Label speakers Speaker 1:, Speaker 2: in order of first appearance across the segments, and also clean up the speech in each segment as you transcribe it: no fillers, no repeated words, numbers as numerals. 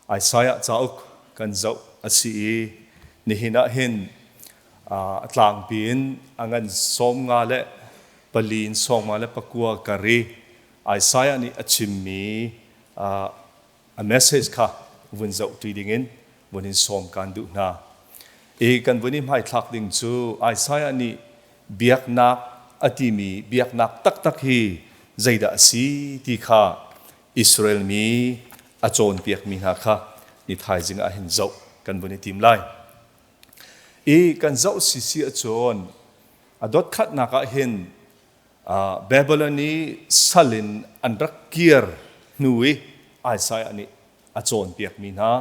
Speaker 1: Isaiah cauk kan zoh a si i nihin ah hin a tlangpi in a ngan 54 in 59 kar i Isaiah nih a chimmi a message kha vun zoh ṭi dingin vun in sawm kaan duh hna. I kan vun i hmaithlak ding cu Isaiah nih biaknak a timi biaknak taktak hi zeidah a si ti kha Israel mi a cawnpiakmi hna kha ni thaizing ah hin zoh kan vun i tim lai. I kan zoh sisi ahcun a dot khatnak ah hin Babylon i sal in an rak kir hnu i Isaiah nih a cawnpiakmi hna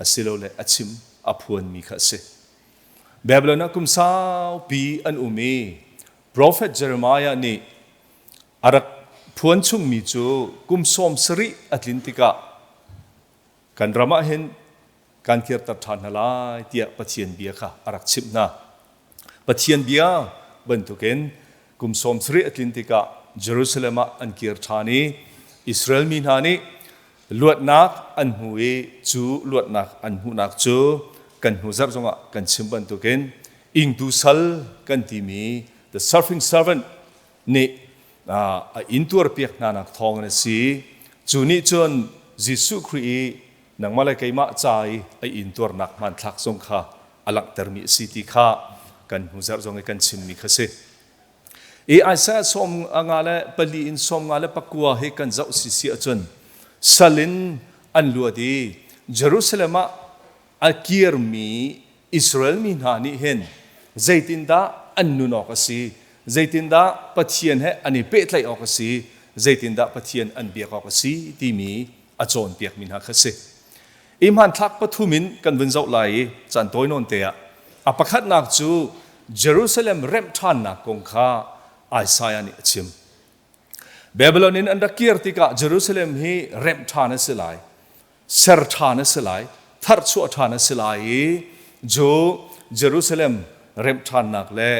Speaker 1: asilole a chim a phuanmi kha a si. Babylon ah kum saupi an um i profet Jeremiah nih a rak phuan chungmi cu kum 70 a tlin tikah kan ram ah hin kan kirter ṭhan hna lai tiah Pathian bia kha a rak chimh hna. Pathian bia bantukin kum 70 a tlin tikah Jerusalem ah an kir ṭhan i Israel mi hna nih luatnak an hmu i cu luatnak an hmuhnak cu kan hnu zarh zongah kan chim bantukin ingtu sal kan timi the suffering servant nih a intuarpiak hnanak thawngin a si. Cu nih cun Jesuh Khrih i nangmah le keimah ca i a intuarnak hmanthlak zong kha a langhtermi a si ti kha kan hnu zarh zong i kan chimmi kha si. I Isaiah 54 in 59 hi kan zoh si si ahcun sal in an luat i Jerusalem ah a kirmi Israel mi hna nih hin zeitindah an nun awk a si, zeitindah Pathian he an i pehtlaih awk a si, zeitindah Pathian an biak awk a si timi a cawnpiakmi hna kha a si. I hmanthlak pathum in kan vun zoh lai i caan tawi nawn te ah a pakhatnak cu Jerusalem remh ṭhannak kong kha Isaiah nih a chim. Babylon in an rak kir tikah Jerusalem hi remh ṭhan a si lai. Ser ṭhan a si lai, tharchuah ṭhan a si lai i cu Jerusalem remh ṭhannak le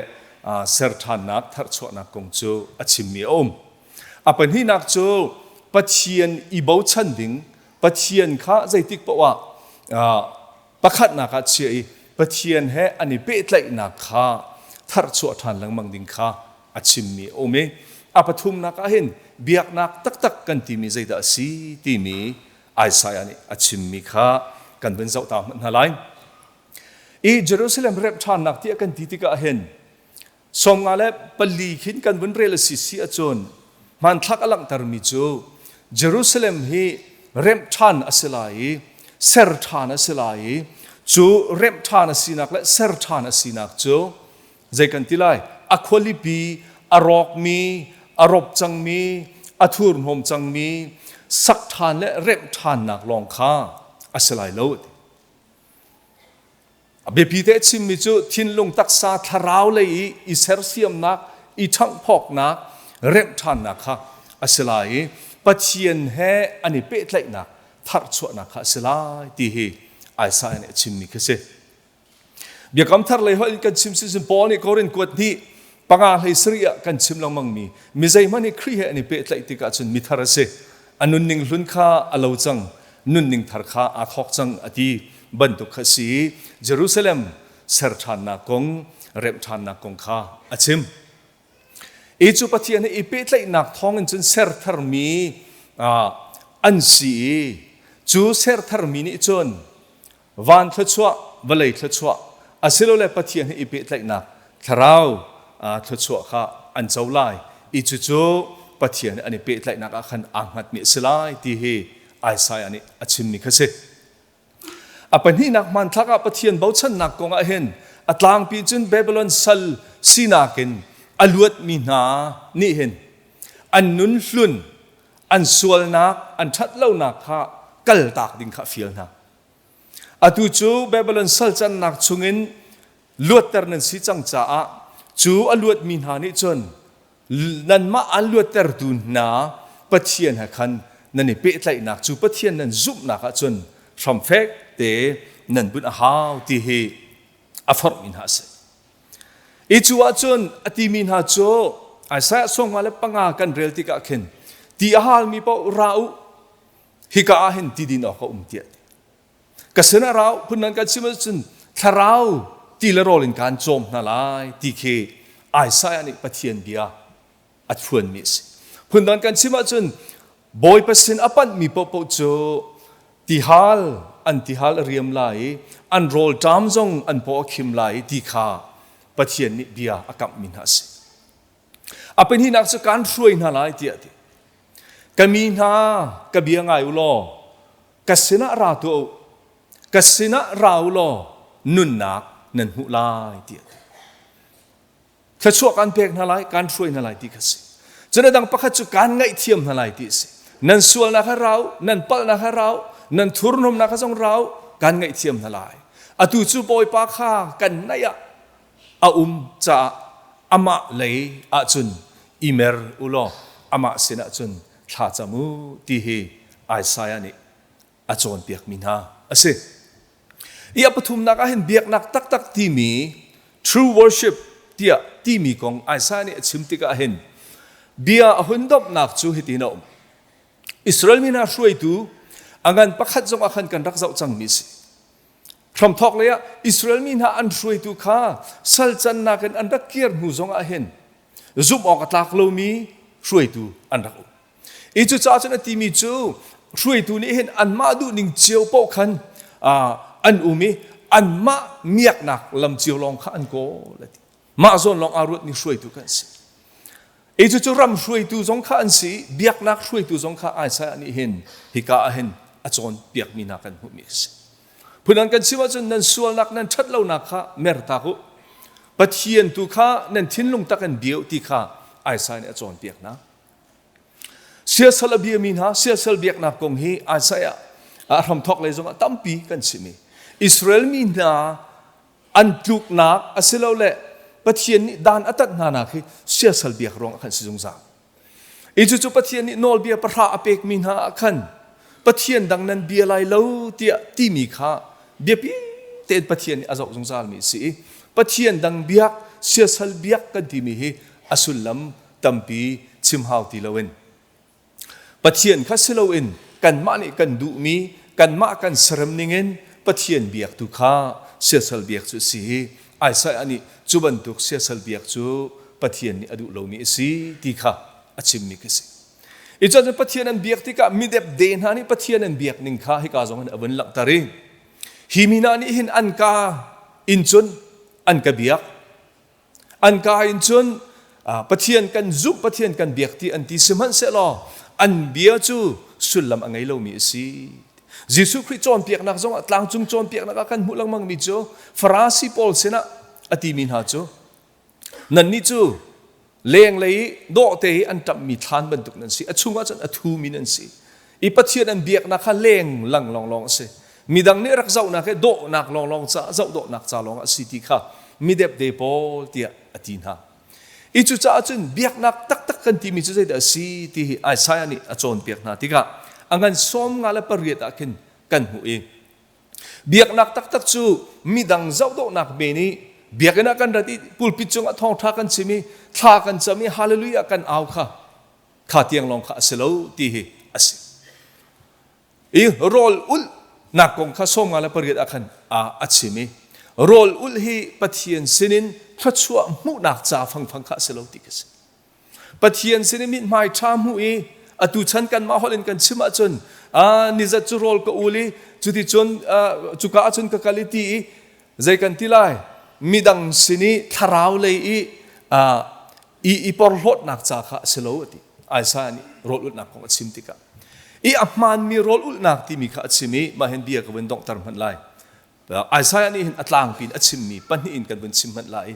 Speaker 1: ser ṭhannak, tharchuahnak kong cu a chimmi a um. A pahnihnak cu Pathian i bochan ding, Pathian kha zeitik paoh ah pakhatnak ah chia i Pathian he an i pehtlaihnak kha tharchuah ṭhan lengmang ding kha a chimmi a um i a pathumnak ah hin biaknak taktak kan timi zeidah a si timi Isaiah nih a chimmi kha kan vun zoh ta hmanh hna lai. I Jerusalem remh ṭhannak tiah kan ti tikah hin 54 khin kan vun rel a si si ahcun hmanthlak a langhtermi cu Jerusalem hi remh ṭhan a si lai i ser ṭhan a si lai i cu remh ṭhan a sinak le ser ṭhan a sinak cu zei kan ti lai a khualipi a rawkmi a rop cangmi a thurhnawm cangmi sak ṭhan le remh ṭhannak lawng kha a si lai lo. A biapi te chimmi cu thinlung taksa thlarau lei i i sersiamnak, i ṭhanghphawknak, remh ṭhannak kha a si lai i Pathian he an i pehtlaihnak tharchuahnak kha a si lai ti hi Isaiah nih a chimmi khi a si. Biakam thar lei holh in kan chim si Paul nih Korin kuat hnih panga hlei sarih ah kan chim lengmangmi mi zeihmanh hi Khrih he an i pehtlaih tikah cun mithar a si. A nunning hlun kha a lo cang, nunning thar kha aa thawk cang a ti bantuk kha si i Jerusalem ser ṭhannak kong, remh ṭhannak kong kha a chim. I cu Pathian he i pehtlaihnak thawngin cun ser tharmi an si i cu ser tharmi nih cun van thluachuah, vawlei thluachuah asilole Pathian he i pehtlaihnak thlarau thluachuah kha an co lai i cucu Pathian he an i pehtlaihnak ah khan aa hngatmi a si lai ti hi Isaiah nih a chimmi kha si. A pahnihnak hmanthlak ah Pathian bochannak kong ah hin a tlangpi cun Babylon sal sinak in a luatmi hna nih hin an nun hlun an sualnak an ṭhatlonak kha kaltak ding kha a fial hna. Atu cu Babylon salcannak chungin luatter nan si cang caah cu a luatmi hna nih cun nanmah an luattertu hna Pathian he khan nan i pehtlaihnak cu Pathian nan zumhnak ahcun hramfek te nan bunh a hau ti hi a forhmi hna a si. I cu ahcun a timi hna cu Isaiah 55 kan rel tikah khin ti a halmi paoh ra u hika ah hin ti din awk a um tiah. Ka sinah rau phun nan kan chim ahcun thlarau ti le rawl in kaan cawm hna lai ti khi Isaiah nih Pathian bia a phuanmi a si. Phundang kan chim ahcun Bawipa sin a panhmi paohpaoh cu tihal an tihal a riam lai i an rawlṭam zong an paw a khim lai ti kha Pathian nih bia a kamhmi hna a si. A pahnihnak cu kaan hruai hna lai tiah a ti. Ka mi hna ka bia ngai u law ka sinah ra tuah u ka sinah ra u law nunnak nan hmuh lai tiah a ti. Thluachuah kan pek hna lai, kan hruai hna lai ti kha si. Cun a dang pakhat cu kan ngaihthiam hna lai ti a si. Nan sualnak kha rau, nan palhnak kha rau, nan thurhnawmnak kha zong rau, kan ngaihthiam hna lai. Atu cu Bawipa kha kan naih ah a um caah amah lei ahcun i mer u law amah sinah cun thla cam u ti hi Isaiah nih a cawnpiakmi hna a si. I a pathumnak ah hin biaknak taktak timi true worship tiah timi kong Isaiah nih a chim tikah hin bia a hun domhnak cu hitin a um. Israel mi hna hruaitu a ngan pakhat zong ah khan kan rak zoh cangmi a si. Hramthawk lei ah Israel mi hna an hruaitu kha sal cannak in an rak kir hnu zong ah hin zumh awk a tlak lomi hruaitu an rak um. I cucaah cun a timi cu hruaitu nih hin anmah duhning cio paoh khan an um i anmah miaknak lam cio lawng kha an kawl a ti. Mah zawn lawng aa ruatmi hruaitu kan si. I cucu ram hruaitu zong kha an si, biaknak hruaitu zong kha Isaiah nih hin hika ah hin a cawnpiakmi hna kan hmuhmi a si. Phundang kan chim ahcun nan sualnak nan ṭhatlonak kha mertak u. Pathian tu kha nan thinlung tak in bia u ti kha Isaiah nih a cawnpiak hna. Siasal a biami hna siasal biaknak kong hi Isaiah a hramthawk lei zongah tampi kan chim i Israel mi hna an tluknak asilole Pathian nih dan a tat hna nak hi siasal biak ruangah khan si zungzal. I cucu Pathian nih nawlbia pahra a pekmi hna ah khan Pathian dang nan bia lai lo tiah timi kha biapi tein Pathian nih a zoh zungzalmi a si i Pathian dang biak siasal biak kan timi hi a sullam tampi chim hau ti loin Pathian kha si loin kanmah nih kan duhmi kanmah kan serem ningin Pathian biak tu kha siasal biak cu a si i Isaiah nih cu bantuk siasal biak cu Pathian nih a duh lomi a si ti kha a chimmi khi si. I cun Pathian an biak tikah midepde hna nih Pathian an biak ning kha hika zong in a vun langhter i hi mi hna nih hin an ka in cun an ka biak An ka in cun Pathian kan zumh, Pathian kan biak ti an ti sihmanhsehlaw an bia cu sullam a ngei lomi a si. Jesuh Khrih cawnpiaknak zongah tlangcung cawnpiaknak ah kan hmuh lengmangmi cu Farasi pawl sinah a timi hna cu nannih cu lenglei i dawhte i an ṭamhmi thlan bantuk nan si a chungah cun a thumi nan si i Pathian an biaknak kha leng lang lawnglawng a si. Midang nih rak zohnak hi dawhnak lawnglawng ca zoh dawhnak ca lawng a si ti kha midepde pawl tiah a ti hna. I cucaah cun biaknak taktak kan timi cu zeidah a si ti hi Isaiah nih a cawnpiak hna tikah a ngan 58 ah khin kan hmuh i biaknak taktak cu midang zohdawhnak men i biakinn ah kan rat i pulpit cungah thawngṭha kan chim i thla kan cam i hallelujah kan au kha kha tiang lawng kha a si lo ti hi a si. I rawl ulh nak kong kha 58 ah khan a chim i rawl ulh hi Pathian sinin thluachuah hmuhnak ca fangfang kha a si lo ti ka si. Pathian sinin mithmai ṭha hmuh i atu chan kanmah holh in kan chim ahcun nizat cu rawl ka ul i cuticun cuka ahcun ka kal i ti i zei kan ti lai midang sin i thlarau lei i i i porhlawtnak ca kha a si lo a ti. Isaiah nih rawl ulhnak kong a chim tikah i a hmaanmi rawl ulhnak timi kha a chim i mah hin bia ka vun donghter hmanh lai. Isaiah nih hin a tlangpi in a chimmi pahnih in kan vun chim hmanh lai.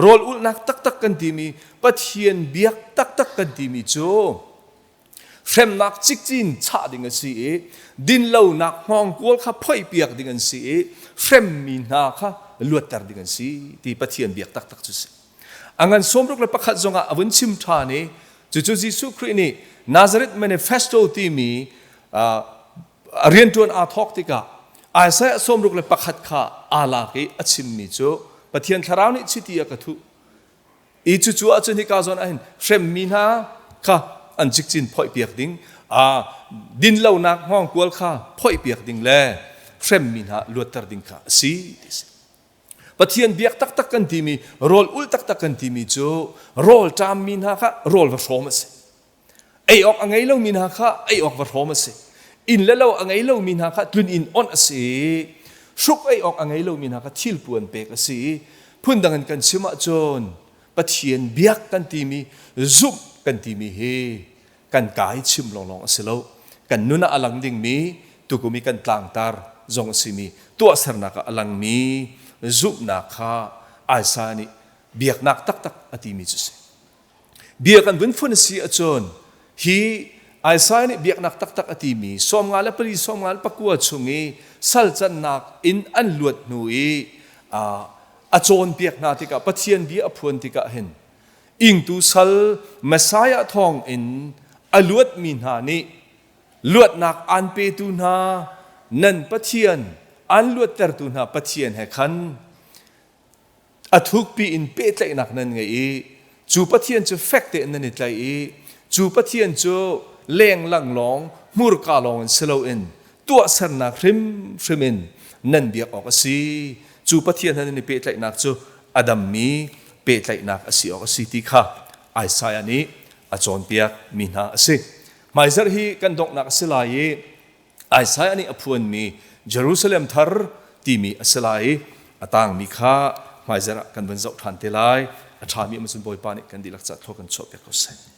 Speaker 1: Rawl ulhnak taktak kan timi Pathian biak taktak kan timi cu hremnak cikcin chah ding a si i dinlonak hngawngkual kha phoihpiak ding an si i hremmi hna kha luatter ding an si ti Pathian biak taktak cu si. A ngan 61 zongah a vun chim ṭhan i cucu Jesuh Khrih nih Nazareth Manifesto timi a rianṭuan aa thawk tikah Isaiah 61 kha aa lak i a chimmi cu Pathian Thlarau nih chiti a ka thuh i cucu ahcun hika zawn ahhin hremmi hna kha an cikcin phoihpiak ding dinlonak hngawngkual kha phoihpiak ding le. hremmi hna luatter ding kha a si ti a si. Pathian biak taktak kan timi, rawl ul taktak kan timi cu rawl ṭammi hna kha rawl va hrawm a si. Ei awk a ngei lomi hna kha ei awk va hrawm a si. Inn le lo a ngei lomi hna kha tlun inn onh a si. Hruk ei awk a ngei lomi hna kha thilpuan pek a si. Phundang in kan chim ahcun Pathian biak kan timi, zumh kan timi hi kan kai chim lawnglawng a si lo. Kan nun ah a lang dingmi tukum i kan tlangtar zong a simi tuahsernak ah a langmi zumhnak kha Isaiah nih biaknak taktak a timi cu a si. Bia kan vun fun a si ahcun hi Isaiah nih biaknak taktak a timi 54 54 chung i sal cannak in an luat hnu i a cawnpiak hna tikah Pathian bia a phuan tikah hin ingtu sal Messiah thawng in a luatmi hna nih luatnak aan petu hna nan Pathian aan luattertu hna Pathian he khan a thukpi in pehtlaihnak nan ngei i cu Pathian cu fek tein nan i tlaih i cu Pathian cu lenglang lawng hmurka lawng in si loin tuahsernak hrimhrim in nan biak awk a si. Cu Pathian he nan i pehtlaihnak cu a dammi pehtlaihnak a si awk a si ti kha Isaiah nih a cawnpiak mi hna a si. Hmaizarh hi kan donghnak a si lai i Isaiah nih a phuanmi Jerusalem thar timi a si lai i a tangmi kha hmaizarh ah kan van zoh ṭhan te lai. A ṭhami um cun Bawipa nih kan dihlak ca thlua kan chuahpiak ko seh.